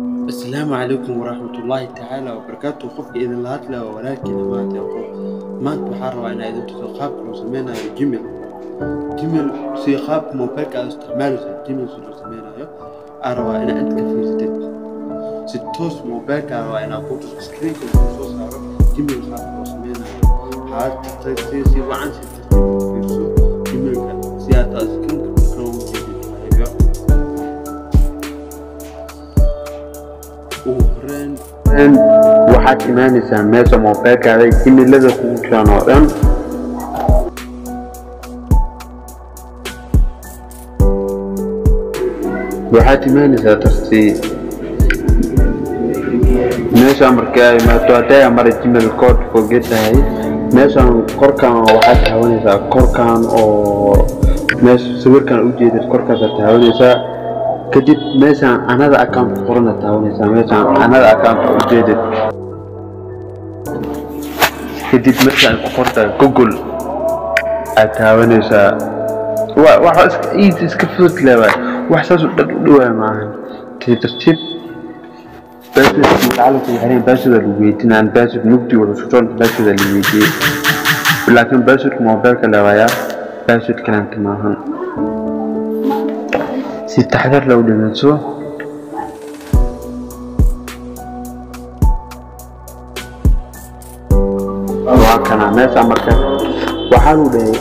Asalaamu calaykum waraxmatullaahi tacaala wabarakaatuh. Qofka idinla hadlaya waa walaalkiina maanta Yacquub. Maanta waxaan rabaa inaan idin tuso qaabka loo sameynayo Gmail. Gmail si qaabka mobilka aad isticmaalayso Gmail si loo sameynayo aan rabaa inaad inta ka fiirsatid. Si toos mobilka aan rabaa inaan ku tuso screenka uu soo saaro Gmail qaabka loo sameynayo. Waxaad si wacan si tartiib u fiirso Gmailka si aad screenka kan ugu jeedid. Ugu horreyn waxaad imaanaysaa meesha mobilkaada gmailada kugu jiraan oo dhan. Waxaad imaanaysaa tartii meesha markaa imaato, hadday mara Gmail code forget tahay, meeshan korkan waxaad taabanaysaa korkan oo meesha sawirkan ujeedid, korkaasaad taabanaysaa. Kadib meeshaan another account ku qorana taabanaysaa, meeshaan another account ujeedid. Kadib meeshaan ku qortaa Google aad taabanaysaa. Waa wax iska easy, iska fudud leewaay, wax saas u dhan u dhawaay maahan. Si tartiib password lacala ku xireen, password lagu weydiinaan, password mugdi wada socon, password la weydiiyey, laakiin passwordka mobilka leewaayaa, password kalenta maahan. Si taxadar leh u dhageyso. Waa kana meesha. Marka waxaa lagu dhahay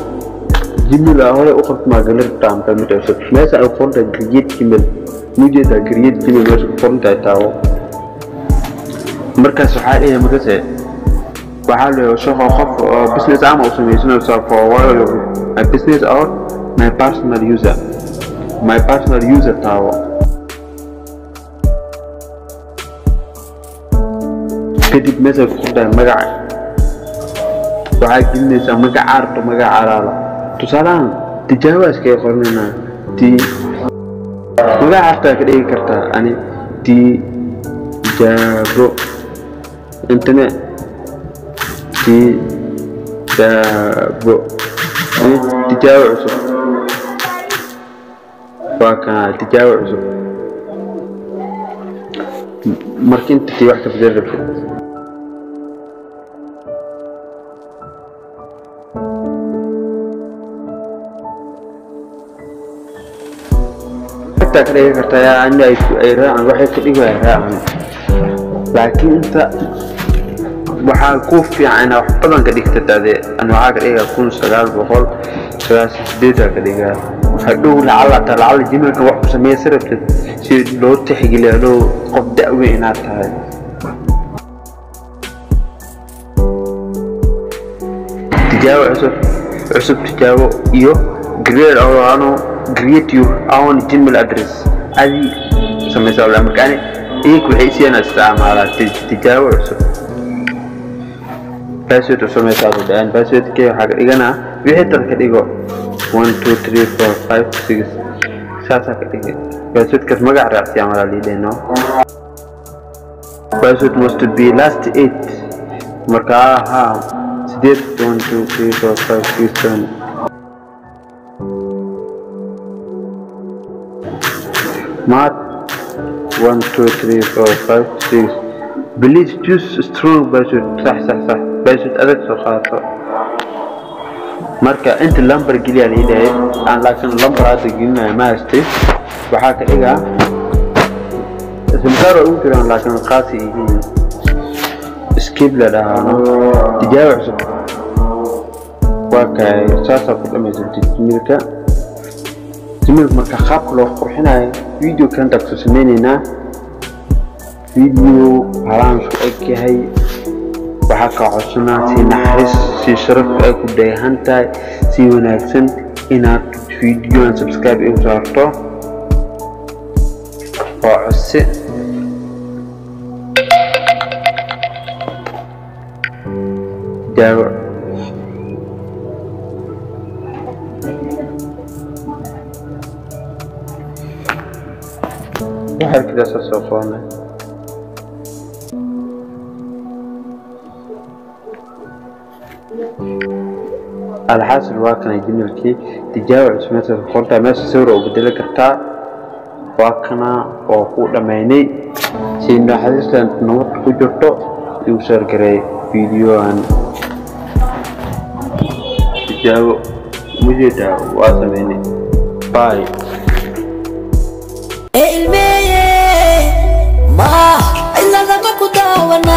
Gmail aa hore u qabto maa gali rabtaa amba mid cusub? Meesha ay qoran tahay create Gmail mujeedaa, create Gmail meesha ku qoran tahay taawo. Markaas waxaa dhahaya, markaase waxaa la shaqo qof oo business ama u sameysanaysa for my business or my personal user. My personal user taawo. Kadib meesha ku qoran tahay magaca waxaa gelinaysaa magaca rabto, magaca alaala. Tusaalahan tijaabo iskaga qoranaynaa, ti magaca rabtaa ka dhigi kartaa. Ani tijaabo intana tijaabo, tijaabo cusub. Waa kana tijaabo cusub. Marka inta tii wax ka bedel rabtid xitaa ka dhigi kartaa. Yaa ani ay raacan waxay ka dhigaya raacan, laakiin inta waxaa ku fiican inaad wax badan ka dhigtid ade. Ani waxaa ka dhigaa 1998 ka dhigaa. Hadhow lacala taa lacala Gmailka wax ku sameysan rabtid si loo tixgeliyo hadhow qof da'weyn inaad tahay. Tijaabo cusub, cusub tijaabo iyo create oo ano create your own Gmail address adi sameysa wala. Marka ani iyaga waxay siiyaan isticmaalaa tijaabo cusub. Password u sameysaa u dhahan, passwordkee waxaa ka dhiganaa wixii dad ka dhigo 1 2 3 4 5 6 saasaa ka dhigay. Passwordkaas magac raacsiyaa malaa liidheno. Password must be last 8. Marka haa 8, 1 2 3 4 5 6 7 mat 1 2 3 4 5 6. Please choose strong password. Sax sax sax, password adag soo qaato. Marka inta lambar geliya la dhahay aan, laakiin lambar hadda gelinaya ma haystay. Waxaa ka dhigaa simkaar waa ugu jiraan, laakiin qaasi yihiin. Skip la dhahaano tijaabo cusub. Waa kay saasaa ku dhamaysatay Gmailka. Gmailka marka qaabka loo qurxinayo video kalenta kusoo sameyneynaa. Video halaan isku eg yahay. Waxaa kaa codsanaa si naxariis, si sharaf ay ku dheehan tahay, si wanaagsan inaad videoan subscribe igu saarto. Waa codsi. Tijaabo waxaa kidaasa soo qoranay. Alxaasil waa kana Gmailkii tijaabo cusub meesha ku qortaa, meesha sawir oo bedeli kartaa. Waa kana oo ku dhammaynay. Si naxariistan nabad ku jirto igu share gareey fiidiyohan. Tijaabo mujeedaa waa sameynay. Bye. Ilmeeye ma ciladama ku daawana.